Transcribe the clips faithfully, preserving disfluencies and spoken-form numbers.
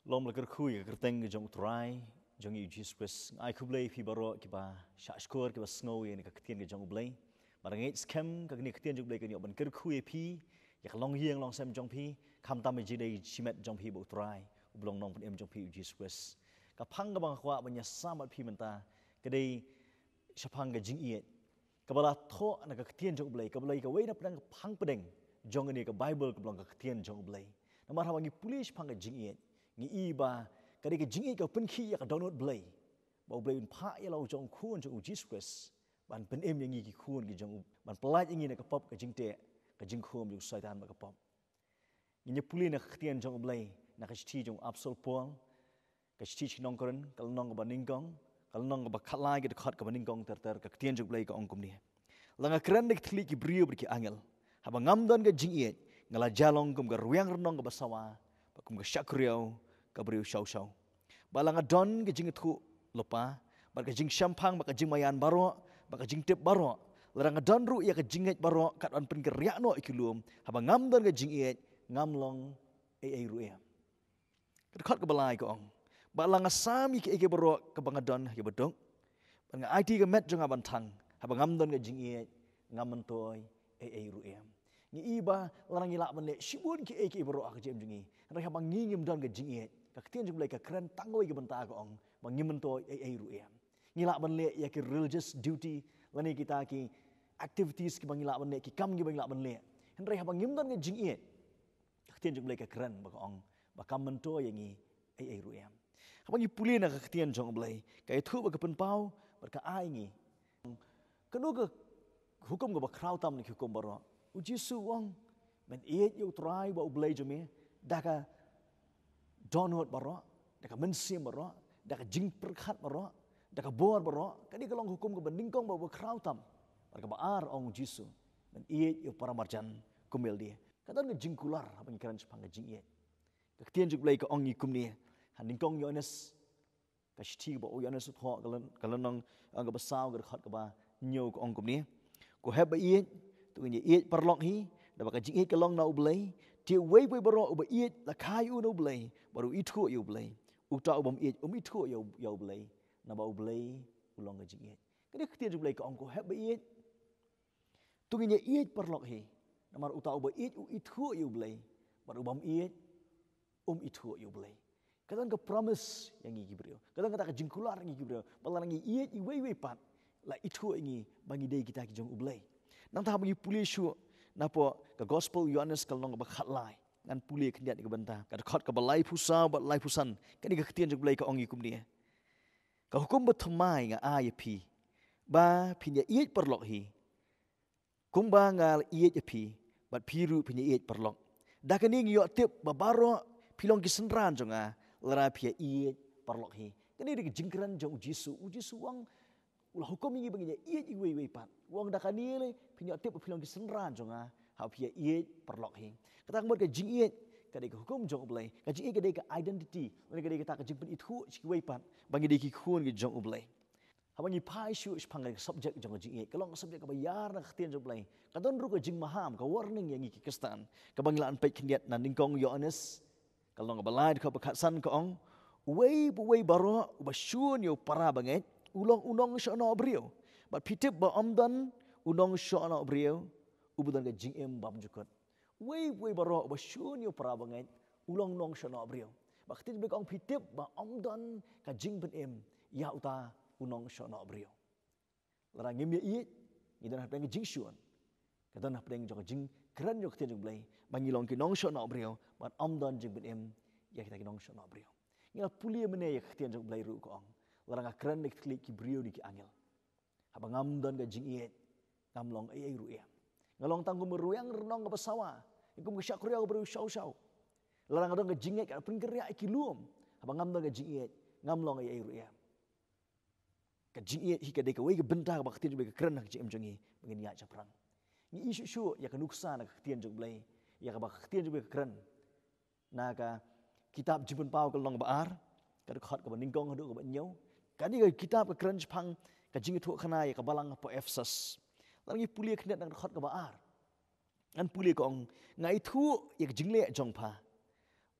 Long ba la kyrkhu ïa ka kyrteng ka jong U Trai jong ngi U Jisu Khrist. Nga ai khublei ïa phi baroh kiba shah shkor, kiba sngew ïa kane ka ktien ka jong U Blei. Ba nga ngeit skhem kane ka ktien jong U Blei kan ïoh ban kyrkhu ïa phi, ïa ka longïing longsem jong phi, khamtam ïa ka jingdei shimet jong phi bad U Trai uba long Nongpynim jong phi U Jisu Khrist. Ka phang kaba nga kwah ban ïasam bad phi mynta ka dei shaphang ka jingïeit kaba la thoh na ka ktien jong U Blei, kaba la ïa kawei na pdeng ka phang pdeng jong kane ka Baibl kaba long ka ktien jong U Blei. Namar haba ngi pule shaphang ka jingïeit, ngi i ba ka dei ka jingïeit kaba pynkhih ïa ka dohnud Blei, ba U Blei un phah ïa la u jong u Khun jong U Jisu Khrist ban pynim ïa ngi ki khun ki jong u, ban pyllait ïa ngi na ka pop, ka jingteh, ka jingkhum jong u Soitan bad ka pop. Ngin ïa pule na ka ktien jong U Blei na ka shithi jong u Apostol Paul, ka shithi sha ki nong Korinth, ka lynnong kaba nyngkong, ka lynnong kaba khatlai, ka dkhot kaba nyngkong ter ter. Ka ktien jong U Blei ka ong kumne: La nga kren da ki thylliej ki briew bad ki angel, haba ngam don ka jingïeit, nga la jia long kum ka rwiang rnong kaba sawa bad kum ka shakriaw ka briew shaw shaw. Bad la nga don ka jingïathuh lypa bad ka jingshemphang bad ka jingmaïan baroh bad ka jingtip baroh, lada nga don ruh ïa ka jingngeit baroh kat ban pynkynriah noh ïa ki lum, haba ngam don ka jingïeit, ngam long ei ei ruh em. Ka dkhot kaba lai ka ong: Bad la nga sam ïa kiei kiei baroh kaba nga don ha kiba duk, bad nga aiti ka met jong nga ban thang, haba ngam don ka jingïeit, ngam myntoi ei ei ruh em. Ngi i ba lada ngi lah ban leh shibun kiei kiei baroh ha ka jingim jong ngi, hynrei haba ngi ngim don ka jingïeit, ka ktien jong U Blei ka kren tang kawei ka bynta, ka ong ba ngim myntoi ei ei ruh em. Ngi lah ban leh ïa ki religious duty lane kita ki activities kiba ngi lah ban leh, ki kam kiba ngi lah ban leh, hynrei haba ngim don ka jingïeit, ka ktien jong U Blei ka kren ba, ka ong ba kam myntoi ïa ngi ei ei ruh em. Haba ngi pule na ka ktien jong U Blei, ka ïathuh bad ka pynpaw bad ka ai ngi kano ka hukum kaba khraw tam na ki hukum baroh. U Jisu u ong, men ïeit ïa U Trai uba U Blei jong me da ka dohnud baroh, da ka mynsiem baroh, da ka jingpyrkhat baroh, da ka bor baroh. Kane ka long ka hukum kaba nyngkong bad kaba khraw tam. Bad kaba ar, ong U Jisu, men ïeit ïa u para marjan kum ïalade. Ka don ka jingkular haba ngi kren shaphang ka jingïeit. Ka ktien jong U Blei ka ong ïa ngi kumne ha nyngkong Ïoannis, ka shithi kaba u Ïoannis u thoh, ka lyn-, ka lynnong, eh, kaba saw, ka dkhot kaba hynñiew, ka ong kumne: Ko hep ba ïeit, to ngin ïa ïeit paralok hi, naba ka jingïeit ka long na U Blei. Te uwei pa uwei baroh uba ïeit la kha ïa u na U Blei bad u ithuh ïa U Blei. Uta u bym ïeit um ithuh ïa U, ïa U Blei, naba U Blei u long ka jingïeit. Kane ka ktien jong U Blei ka ong ko hep ba ïeit, to ngin ïa ïeit paralok hi, namar uta uba ïeit u ithuh ïa U Blei, bad u bym ïeit um ithuh ïa U Blei. Ka don ka promise ïa ngi ki briew, ka don kata ka jingkular ïa ngi ki briew, ba lada ngi ïeit iwei iwei pat, la ithuh ïa ngi ba ngi dei kita ki jong U Blei. Nangta haba ngi pule shuh napoh ka Gospel Ïoannis ka lynnong kaba khatlai, ngan pule khyndiat ïa ka bynta, ka dkhot kaba laiphew saw bad laiphew san. Kane ka ktien jong U Blei ka ong ïa ngi kumne: Ka hukum bathymmai nga ai ïa phi, ba phin ïa ïeit paralok hi, kumba nga la ïeit ïa phi, bad phi ruh phin ïa ïeit paralok. Da kane ngi ïoh tip ba baroh phi long ki synran jong nga, lada phi ïa ïeit paralok hi. Kane dei ka jingkren jong U Jisu. U Jisu u ong, u la hukum ïa ngi ba ngin ïa ïeit iwei iwei pat. U ong da kane lei phin ïoh tip ba phi long ki synran jong nga, haba phi ïa ïeit paralok hi. Kata ka mut ka jingïeit ka dei ka hukum jong U Blei. Ka jingïeit ka dei ka identity, lane ka dei kata ka jingpynithuh sha kiwei pat ba ngi dei ki khun ki jong U Blei. Haba ngi phai shuh shaphang ka subject jong ka jingïeit, ka long ka subject kaba ïar na ka ktien jong U Blei. Ka don ruh ka jingmaham, ka warning ïa ngi ki Khristan, kaba ngi lah ban peit khyndiat na nyngkong Ïoannis ka lynnong kaba lai, dkhot ba khatsan, ka ong: Uwei pa uwei baroh uba shun ïa u para bangeit u long u nongshohnoh briew. Bad phi tip ba ym don u nongshohnoh briew uba don ka jingim bymjukut. Uwei pa uwei baroh uba shun ïa u para bangeit u long nongshohnoh briew. Bad ka ktien jong U Blei ka ong phi tip ba ym don ka jingpynim ïa uta u nongshohnoh briew. Lada ngim ïa ïeit, ngi don hapdeng ka jingshun, ka don hapdeng jong ka jingkren jong ka ktien jong U Blei ba ngi long ki nongshohnoh briew, bad ym don jingpynim ïa kita ki nongshohnoh briew. Ngi la pule mynne ïa ka ktien jong U Blei ruh ka ong, lada nga kren da ki thylliej ki briew ne ki angel, haba ngam don ka jingïeit, ngam long ei ei ruh em. Nga long tang kum ka rwiang rnong kaba sawa, kum ka shakriaw ka briew shaw shaw. Lada nga don ka jingïeit ka pynkynriah ïa ki lum, haba ngam don ka jingïeit, ngam long ei ei ruh em. Ka jingïeit hi ka dei kawei ka bynta kaba ka ktien jong U Blei ka kren ha ka jingim jong ngi ba ngin ïaid shaphrang. Ngi ïohi shuh shuh ïa ka nuksa na ka ktien jong U Blei, ïa kaba ka ktien jong U Blei ka kren na ka kitab Jingpynpaw ka lynnong ba ar, ka dkhot kaba nyngkong haduh kaba hynñiew. Kane ka kitab ka kren shaphang ka jingïathuhkhana ïa ka balang hapoh Ephesus. Lada ngi pule khyndiat na ka dkhot kaba ar, ngan pule, ka ong: Nga ithuh ïa ka jingleh jong pha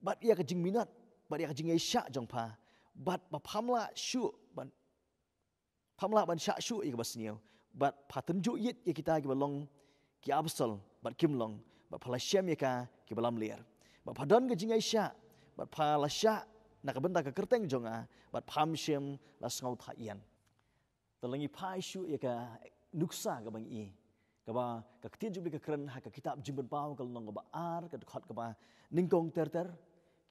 bad ïa ka jingminot bad ïa ka jingïaishah jong pha, bad ba pham lah shuh ban pham lah ban shah shuh ïa kaba sniew, bad pha tynjuh ïit ïa kita kiba long ki apostol bad kim long, bad pha la shem ïa ka kiba lamler, bad pha don ka jingïaishah, bad pha la shah na ka bynta ka kyrteng jong nga, bad pham shym la sngewthuh ïan. Te la ngi phai shuh ïa ka nuksa kaba ngi i, kaba ka ktien jong U Blei ka kren ha ka kitab Jingpynpaw ka lynnong kaba ar, ka dkhot kaba nyngkong ter ter.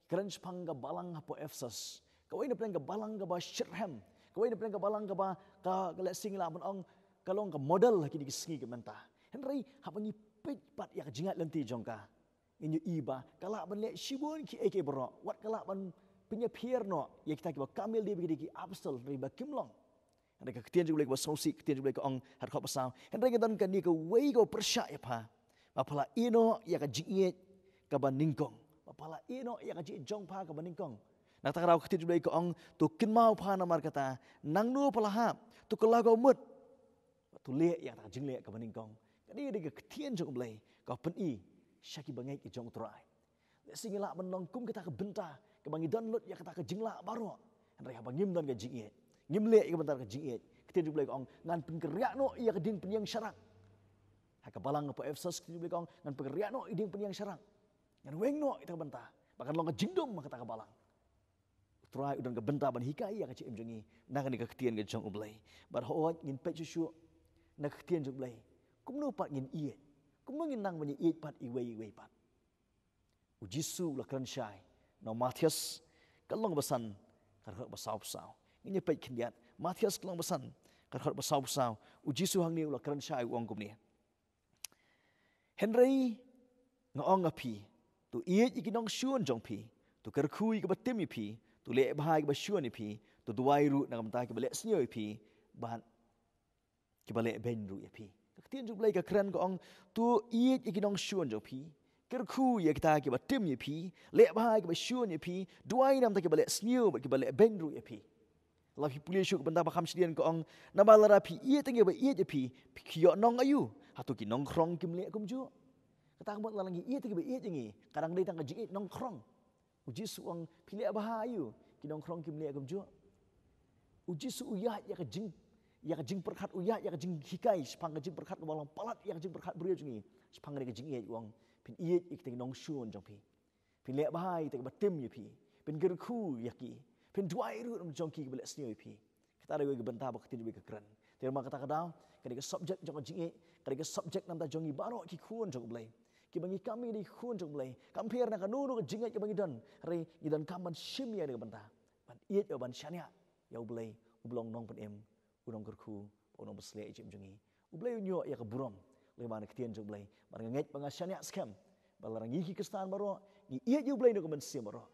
Ki kren shaphang ka balang hapoh Ephesus, kawei na pdeng ka balang kaba shitrhem, kawei na pdeng ka balang kaba ka, ka lehse ngi lah ban ong ka long ka model ha kine ki sngi ki mynta. Hynrei haba ngi peit pat ïa ka jingïaid lynti jong ka, ngin ïohi ba ka lah ban leh shibun kiei kiei baroh, wat ka lah ban pynïapher noh ïa kita kiba ka mih lade ba ki dei ki apostol, hynrei ba kim long. Hynrei ka ktien jong U Blei kaba sngewsih, ka ktien jong U Blei ka ong ha dkhot ba saw, hynrei nga don kane kawei kaba pyrshah ïa pha, ba pha la ïeh noh ïa ka jingïeit kaba nyngkong, ba pha la ïeh noh ïa ka jingïeit jong pha kaba nyngkong. Na kata ka daw ka ktien jong U Blei ka ong, to kynmaw pha namar kata, nangno pha la hap, to kylla ka mut, bad to leh ïa kata ka jingleh kaba nyngkong. Kane ka dei ka ktien jong U Blei kaba pyni sha kiba ngeit ki jong U Trai. Lehse ngi lah ban long kum kita ka bynta kaba ngi don lut ïa kata ka jinglah baroh, hynrei haba ngim don ka jingïeit, ngim leh ïa ka bynta ka jingïeit, ka ktien jong U Blei ka ong, ngan pynkynriah noh ïa ka dieng pynïeng sharak. Ha ka balang hapoh Ephesus, ka ktien jong U Blei ka ong, ngan pynkynriah noh ïa ka dieng pynïeng sharak, ngan weng noh ïa kata ka bynta, ba kan long ka jingdum ha kata ka balang. U Trai u don ka bynta ban hikai ïa ka jingim jong ngi na kane ka ktien ka jong U Blei. Bad hooid, ngin peit shuh shuh na ka ktien jong U Blei, kumno pat ngin ïeit, kumno ngin nang ban ïeit pat iwei iwei pat. U Jisu u la kren shai na u Mathaios ka lynnong ba san, ka dkhot ba saw phew saw. Ngin ïa peit khyndiat, Mathaios ka lynnong ba san, ka dkhot ba saw phew saw. U Jisu hangne u la kren shai, u ong kumne: Hynrei nga ong ha phi, to ïeit ïa ki nongshun jong phi, to kyrkhu ïa kiba tim ïa phi, to leh bha ïa kiba shun ïa phi, to duwai ruh na ka bynta kiba leh sniew ïa phi bad kiba leh beiñ ruh ïa phi. Ka ktien jong U Blei ka kren ka ong, to ïeit ïa ki nongshun jong phi, kyrkhu ïa kita kiba tim ïa phi, leh bha ïa kiba shun ïa phi, duwai na ka bynta kiba leh sniew bad kiba leh beiñ ruh ïa phi. Lada phi pule shuh ka bynta ba kham shadien ka ong, naba lada phi ïeit tang ïa kiba ïeit ïa phi, phi ïoh nong aïu? Hato ki nongkhrong kim leh kumjuh? Kata ka mut lada ngi ïeit tang ïa kiba ïeit ïa ngi, ka dang dei tang ka jingïeit nongkhrong. U Jisu u ong, phi leh bha aïu? Ki nongkhrong kim leh kumjuh? U Jisu u ïaid ïa ka jing, ïa ka jingpyrkhat, u ïaid ïa ka jinghikai shaphang ka jingpyrkhat kaba long palat ïa ka jingpyrkhat briew jong ngi shaphang kane ka jingïeit, u ong, phin ïeit ïa kita ki nongshun jong phi, phin leh bha ïa kita kiba tim ïa phi, phin kyrkhu ïa ki, phin duwai ruh na ka bynta jong ki kiba leh sniew ïa phi. Kata dei kawei ka bynta ba ka ktien jong U Blei ka kren. Te namar kata ka daw, ka dei ka subject jong ka jingïeit, ka dei ka subject na ka bynta jong ngi baroh ki khun jong U Blei. Kiba ngi kam ngi dei ki khun jong U Blei. Kam pher na kano kano ka jingïeit kaba ngi don, hynrei ngi donkam ban shim ïa kane ka bynta, ban ïeit, ban shaniah ïa U Blei uba long Nongpynim, u Nongkyrkhu, u Nongpynshlur ïa ka jingim jong ngi. U Blei un ïoh ïa ka burom lyngba kane ka ktien jong U Blei. Bad nga ngeit ba nga shaniah skhem ba lada ngi ki Khristan baroh ngi ïeit ïa U Blei na ka mynsiem baroh,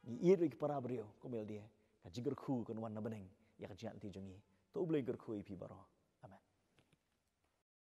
ngi ïeit ruh ïa ki para briew, kumne de ka jingkyrkhu kan wan na bneng ïa ka jingïaid lynti jong ngi. To U Blei un kyrkhu ïa phi baroh.